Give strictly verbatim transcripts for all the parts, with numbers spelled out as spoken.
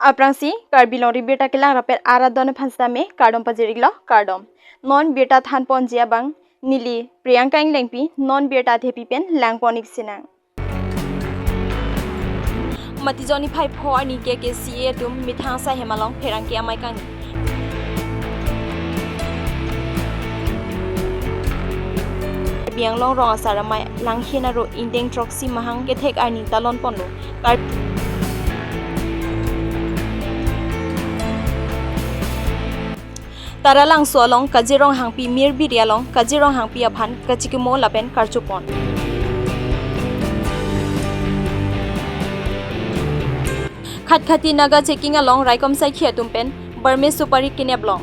Aphrangsi Karbi Longri Birta kelang rapet arat adon aphan sitame kardom pajir-iklo, kardom. Non birta thanponji abang neli Priyanka Englengpi, non birta athepi pen langpon-ik sinang. Matijong niphai pho arni K K C A atum methang asai hem along pherangke amei kangni. Karbi Anglong Rong Asar Amei Langhin aro ingdeng throksi mahang kethek arni talon ponlo. Kar- Taralangso along Kajir Ronghangpi Mirbiri along Kajir Ronghangpi aphan kachikimo lapen karchupon. Khatkhati Naga Checking along raikom saikhi atum pen Burmese supari kinep long.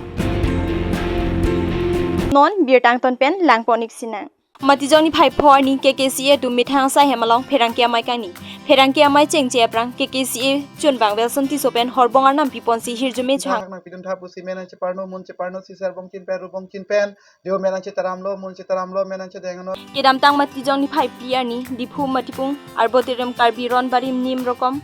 Non birta angton pen langpon-ik sinang. Matijong niphai pho arni K K C A atum methang asai hem along pherangke amei kangni. Pherangke amei chengche aphrang K K C A chunbang Wilson Tisso pen horbong arnam piponsi hirjume chang. Nang pidun tha pusi men nangcheparno, mun cheparno, sisar bongchin pen, ru bongchin pen, jo men nangchetaramlo, mun chetaramlo, men nangchedengno. Kedamtang Matijong niphai phli arni Diphu Matipung Arboretum Karbi Ron Barim Niyom Rokom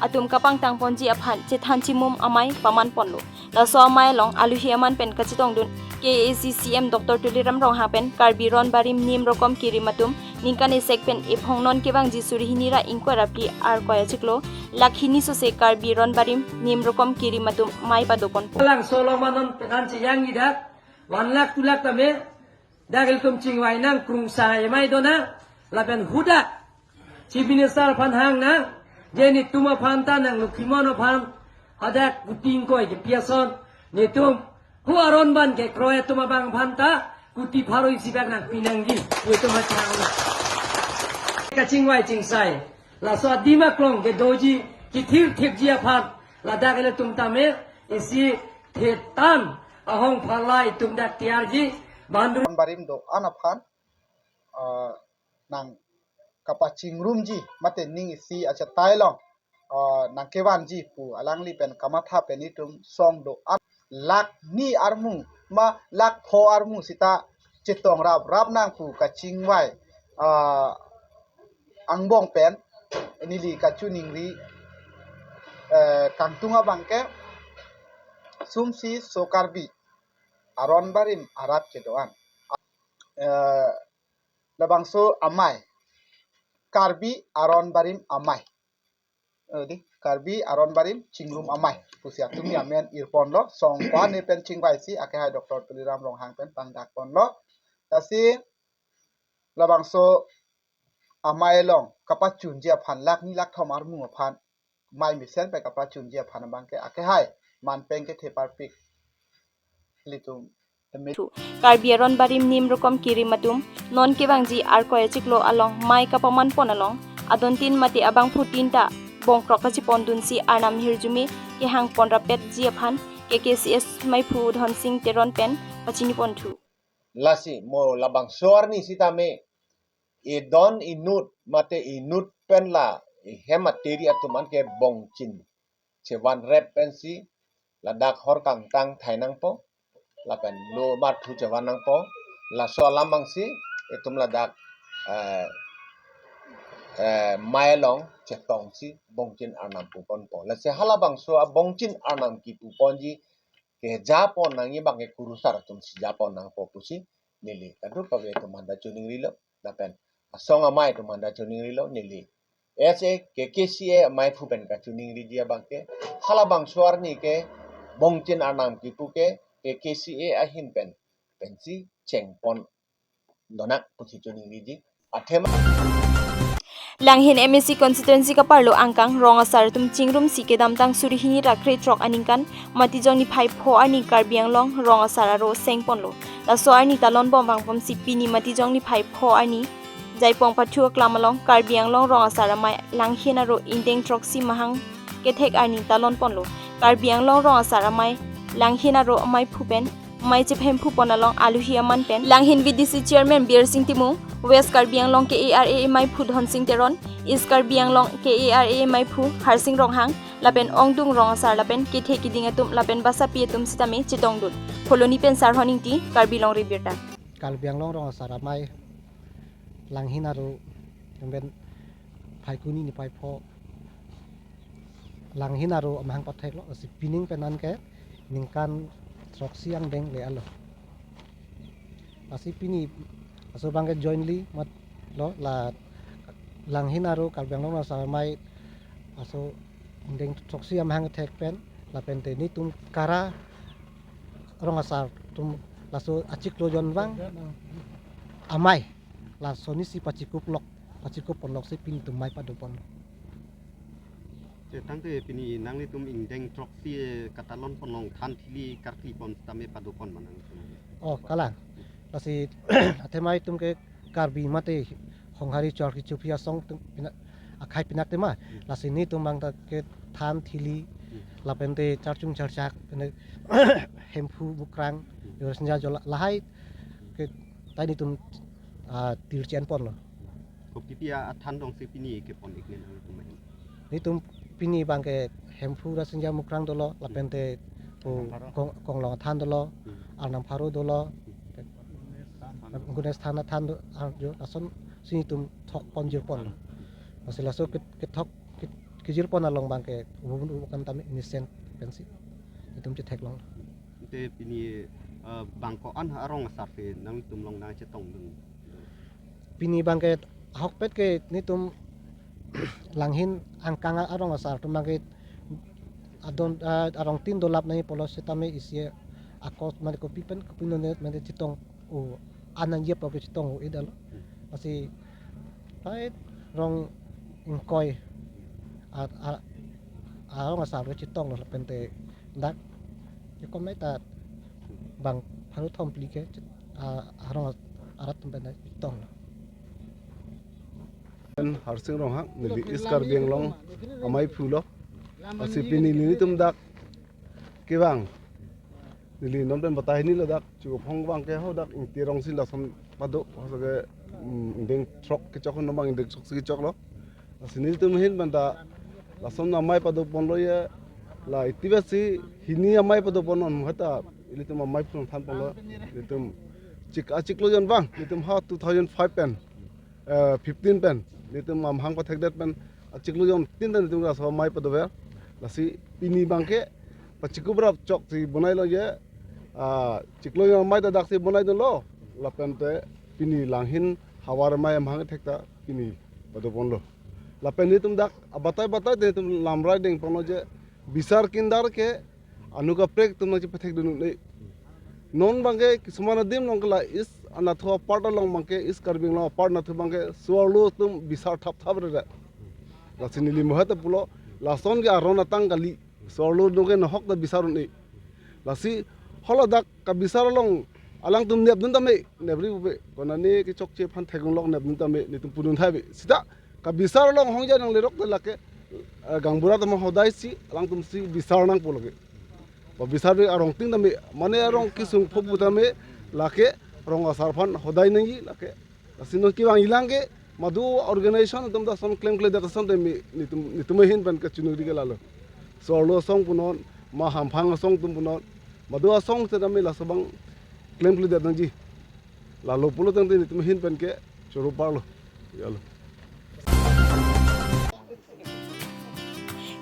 atum kapangtang ponji aphan chethan chimum amei paman ponlo. Laso amei along aluhi aman pen kachetongdun K A A C C M Doctor Tuliram Ronghang pen Karbi Ron Barim Niyom Rokom Kirim atum ningkan esek pen ephong non kevangji suri hini ra ingkoi ra phli Arkoi achiklo lakh hini sose Karbi Ron Barim Niyom Rokom Kirim atum amei padopon. Langso along ma non pengan cheyang idak one lakh two lakh tame dak ilitum chingvai nang krungsai amei dona lapen hudak Chief Minister aphan hang nang, je netum aphan ta nang Lokhimon aphan hadak kuti ingkoi kepi ason, netum hu aron ban kekroi atum abang aphan ta kuti pharo isi bak nangpi nangji, netum hachang nang. Kachingvai chingsai, laso adim aklong kedoji, kethir thipji aphan, ladak ilitum tame, isi thetan ahong phalai itum dak tiarji, bandru. Ron Barim do-an aphan, ah, nang kapachingrumji, mate ning isi achetai along, ah, nangkevanji pu alangli pen kamatha pen itum song do-an lakh ni armu, ma lakh pho armu sita chetong rap rap nang pu kachingvai, ah, angbong pen neli kachiningri, eh, kangtung abang ke sumsi so Karbi aron barim arat kedo-an. Eh, labangso amei, Karbi aron barim amei. Eh, di, Karbi aron barim chingrum amei pusi atum amen irponlo, song ko-an pen chingvaisi akehai Doctor Tuliram Ronghang pen pangdakponlo. Lasi labangso amei along kapachunji aphan lakh ni lakh thom armu aphan, mei mesen pen kapachunji aphan abang ke akehai manpeng kethe parpik ilitum. Thu, Karbi aron barim Niyom Rokom Kirim atum non kevangji Arkoi achiklo along mei kapaman pon along adon tin mate abangphu tin ta bongkrok kachipondunsi arnam hirjume kehang pon rapetji aphan K K C S meiphu Dhonsing Teron pen pachinipon thu. Lasi mo labangso arni sitame idon inut mate inut pen la ihem atiri atum an ke bongchin chevan rep pensi ladak hor kangtang thai nangpo, lapen lo marthu chevan nangpo, laso alam abangsi itum ladak, eh, eh, mei along chetongsi bongchin arnam puponpo. Lasi halabangso abongchin arnam kipuponji kejapon nangji abang ke kurusar atumsi japon nangpo pusi neli kadokave atum aphanta chiningrilo, lapen asong amei atum aphanta chiningrilo neli. Ese K K C A meiphu pen kachiningriji abang ke halabangso arni ke bongchin arnam kipu ke K K C A ahin pen pensi chengpon donak pusi chiningriji. Athema. Langhin M A C constituency kaparlo angkang rong asar atum chingrumsi kedamtang suri hini ra krethrok aningkan Matijong niphai pho arni Karbi Anglong rong asar aro sengponlo. Laso arni talon bom vangpomsi pini Matijong niphai pho arni Jaipong pathu aklam along Karbi Anglong rong asar amei Langhin aro ingdeng throksi mahang kethek arni talonponlo. Karbi Anglong rong asar amei Langhin aro meiphu pen mei chephem phupon along aluhi aman pen Langhin V D C chairman Birsing Timung, West Karbi Anglong K A R A A meiphu Dhonsing Teron, East Karbi Anglong K A R A A meiphu Harsing Ronghang, lapen ongdung rong asar lapen kethe kiding atum lapen basapi atum sitame chetongdun. Phuloni pen Sarhon Ingti, Karbi Longri Birta. Karbi Anglong rong asar amei Langhin aro, lapen Phaikuni niphai pho Langhin aro amahang patheklo, lasi pining pen anke ningkan throksi angdeng le-etlo. Lasi pini laso abangke jointly matlo, la Langhin aro Karbi Anglong Rong Asar Amei laso angdeng throksi amahang thek pen, lapente netum Kara Rong Asar atum laso achiklo jonvang amei, laso nisi pachikuplok, pachikup ponlok si pini netum amei padopon. Te tangte pini nanglitum ingdeng throksi, eh, katalon pon long than thili karkli pon tame padopon ma nangtum? Oh, kalang. Lasi athema itum ke Karbi mate Honghari Chorki Chuphi asong atum pina-, akhei pinak tema. Hmm. Lasi netum abang ta ke than thili, Hmm. lapente charchung charchak, pene Hemphu Mukrang, Hmm. Yorsinja Jola lahai ke tai netum, ah, tirchen ponlo. Kopi-pi athan dong si pini kepon-ikne nangtum ahin? Netum pini abangke Hemphu Rasinja Mukrang dolo, lapente pu Arnam Pharo. Kong-, Konglong athan dolo, Hmm. Arnam Pharo dolo, Hmm. Gunes Than athan do, arjo, lason si netum thok pon jir pon. Lasi laso ke-, kethok ke-, kejir pon along abangke ubun ubukan tame mesen pensi netum chetheklong. Te pini, eh, bang ko-an arong asar si nangtum along nangchetongdun? Pini abangke ahokpet ke netum Langhin angkang arong asar atum abangke adon, eh, arongtin dolap nangji pulo setame isi akos mane kopi pen kopi non mane chetong-o, anang jep ke chetong-o-edetlo. Lasi pai rong ingkoi a, a, arong asar ke chetonglo, lapente dak ya komai ta bang pharo thom phli ke, ah, arong arat atum pen chetonglo. Pen Harsing Ronghang, neli East Karbi Anglong amei phulo. Lasi pini nelitum dak kevang, neli non pen batai ni ladak chuphong abangke ho dak Ingti arong si lason pado, ho ke, mm, ingdeng throk kechok, non abang ingdeng throksi kechoklo. Lasi nelitum ahin pen ta lason amei pado ponlo ye, la iti basi hini amei pado pon non heta ilitum amei phu than ponlo. Nelitum chik, achiklo jonvang, nelitum ha two thousand five pen, eh, fifteen pen, nelitum amahang pathekdet pen achiklo jontin ta nelitum laso amei padover. Lasi pini abangke pachikup rap chok si bonailo ye, ah, chiklo jon amei ta dak si bonaidunlo, lapente pini Langhin havar amei amahang thek ta pini pado ponlo. Lapen nelitum dak abatai batai te nelitum lamrai deng ponlo je bisar kindar ke anu kaprek atum nangchepathekdun un-e. Non abangke kisuman adim along ke la East anatthu apart along abangke, East Karbi Anglong apart anatthu abangke so-arlo atum bisar thap thap rere. Lasi neli mohet ta pulo, lason ke aron atang kali, so-arlo atum ke nahok ta bisar un-e. Lasi haladak kabisar along alangtum nepdun tame, nepri pupe, konane kechokche aphan theklong nepdun tame, netum pudun thai be. Sita kabisar along hongja nanglerok te lake, eh, gaonbura atum hodai si, alangtum si bisar nangpo lake. Ba bisar ave arongtin tame, mane arong kesung pho pu tame, lake rong asar aphan hodai nangji lake. Lasi non kevangjilang ke, madu organization atum ta lason klemkledet ason tame, netum, netum ahin pen kachiningri ke lalo. So-arlo asong punon, ma hamphang asong atum punon, madu asong setame laso abang klemkledet nangji. Lalo pulo tangte netum ahin pen ke choro parlo. Yalo.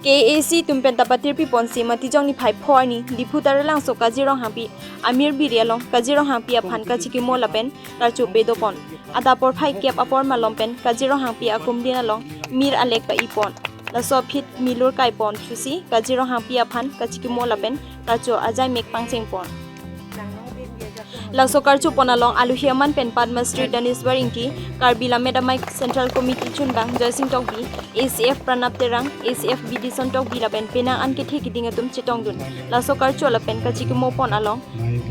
K A A C atum pen ta patirpi ponsi Matijong niphai pho arni Diphu Taralangso Kaji Ronghangpi amir biri along Kaji Ronghangpi aphan kachikimo lapen karcho pedo pon. Adap porphai kep apor malom pen Kaji Ronghangpi akumdin along mir alek pa-i pon. Laso aphi milur kai pon thusi Kaji Ronghangpi aphan kachikimo lapen karcho ajai mek pangcheng pon. Laso karcho pon along aluhi aman pen Padma Shri Daneswar Ingti, Karbi Lammet Amei Central Committee chunbang Joysing Tokbi, A C F Pranab Terang, A C F Bidison Tokbi lapen penang an kethe kiding atum chetongdun. Laso karcho lapen kachikimo pon along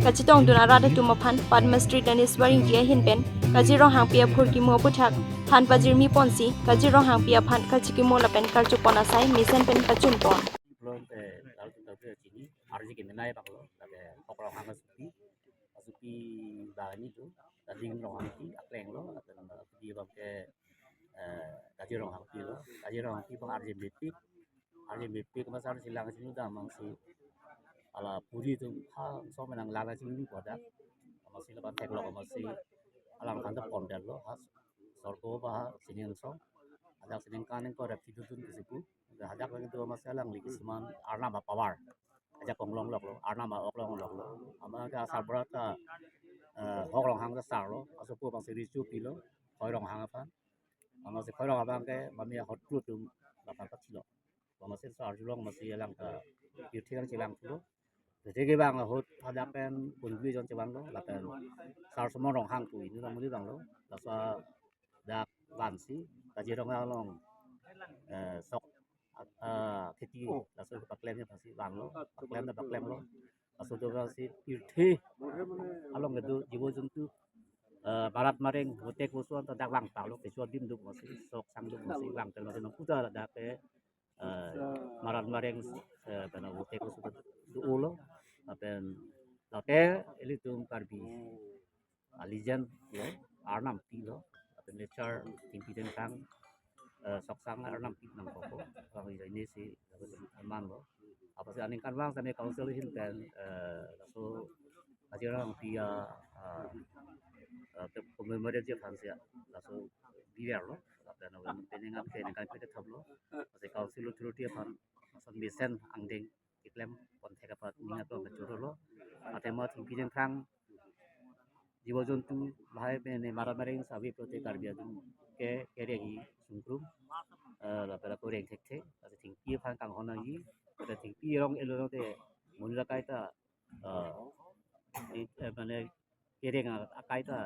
kachetongdun arat atum aphan Padma Shri Daneswar Ingti ahin pen Kaji Ronghangpi aphurkimo aputhak than pajirmi ponsi Kaji Ronghangpi aphan kachikimo lapen karcho pon asai mesen pen kachun pon. Pulo, eh, lalu kita udah chini, arji ke menai bang lo, tapi pokok hang supi, supi bang ini tuh, tadi Ronghangpi, akleng lo, atau nama supi bang ke, eh, Kaji Ronghangpi lo, Kaji Ronghangpi bang arji mepik, arji mepik, mas arji lang sini dah mang si, ala puri tuh, ha, so menang lala sini pada, mas si lepas tek lo, mas si, alang kan tuh pondar lo, ha, sorgo bah, sini langsung, ada sini kaning ko rep situ tuh ke situ, ada hajak lagi Amatsi alangli kisuman arnam a-power ajakong longloklo, arnam a-ok longloklo. Amat ke asarbura ta, eh, Hok Ronghang ta sarlo, asopo abangsi Richo pilo, Khoi Ronghang aphan. Amatsi Khoi Ronghang abang ke mami ahotpru atum laphan pathilo. Amatsi laso arjulong amatsi alang ta pirthe kangchelang thulo. Pirthe kevang ahut hadak pen Kunduli jon chevanglo, lapen Sar Somon Ronghang pu inut amonit vanglo. Laso dak vansi Kaziranga along, eh, sok, ah, kheti, laso paklemji aphansi vanglo, paklem ta paklemlo. Laso do si pirthe along kedo jibo jontu, eh, marat mareng, votek voso anta dak vang talo, kecho adim do amatsi, sok sang do amatsi, vang talo amatsi nangputa dak ke, eh, marat mareng, eh, pen votek voso do-olo, lapen lake ilitum Karbi alijen lo, arnam pilo, lapen nature, thengpi thengphang, eh, sok sang arnam pi nangkokpo, bang ini si manlo. Apotsi aningkanvang tame council ahin pen, eh, laso Kaziranga Rongpi a, ah, eh, ke commemorateji aphansi laso biverlo, lapen penang ke ningkan kethaplo, apotsi council authority aphan laso mesen angdeng keklem pon thek aphan ning atum kachorolo. Athema thengpi thengphang jibo jontu lahai pen ne marat mareng ave pulote Karbi atum ke kereng hi sungkrum, eh, lapen ako reng thekthe, laso thengpi aphan kanghon nangji, lapen thengpi arong elo te monit akai ta, eh, i-, eh, mane kereng a-, akai ta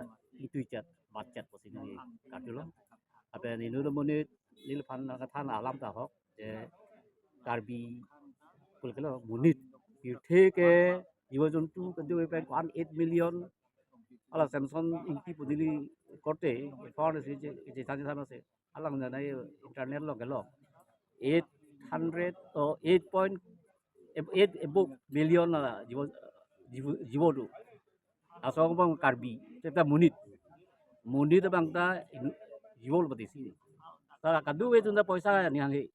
ituichat batchat pusi nangkarjulo. Lapen inut amonit neliphan nangkethan alam ta ahok, je Karbi kulkelo monit, pirthe ke jibo jontu kedo pen ko-an eight million, hala Samson Ingti pu neli korte, found si je, je than than se, alang janai internet along kelong, eight hundred or eight point eight above million la jibo, jibo, jibo do. Laso abang Karbi, seta monit. Monit abang ta in-, jibo lo pati si. Ta kadokave atum ta poisa ni hanghe.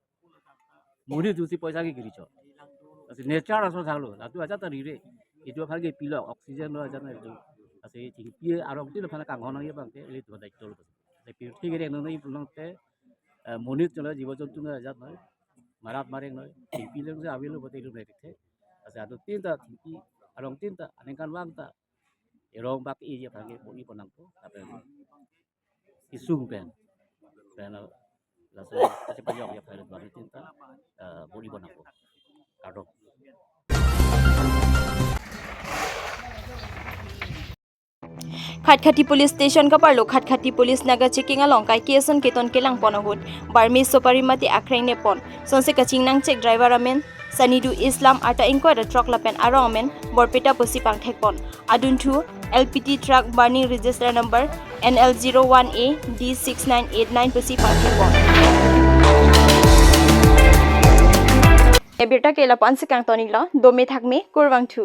Monit atum si poisa ke kiri cho. Lasi nature aso thanglo, latum ajat ta rire. Itum aphan ke pilo, oxygen lo ajat na itum. Lasi thengpi arong tin aphan kanghon nangji abang ke ilitum daitlo. Lasi pirthe kereng nangji pulote, eh, monit cholo jibo jontu ajat noi. Marat mareng noi. Thengpi leng si avelo pulote itum nai thekthe. Lasi adutin ta thengpi arong tin ta aningkanvang ta erong bak-iji aphan ke bor-i pon nangpo, lapen isung pen, pen laso kachepajokji aphan bor-i tin ta, eh, bor-i pon nangpo. Kardom. Khatkhati Police Station kaparlo Khatkhati Police naga checking along kaike ason keton kelang pon ahut, barmi sopari mate akreng nepon, sonsi kachingnang chek driver amen Sanidu Islam, arta ingkoi ra throk lapen arong amen Borpeta pusi pangthek pon. Adunthu L P T truck barni register number N L zero one A D six nine eight nine pusi pangthek pon. Ebirta ke lapu-an si kangtonilo, dome thakme, kurvangthu.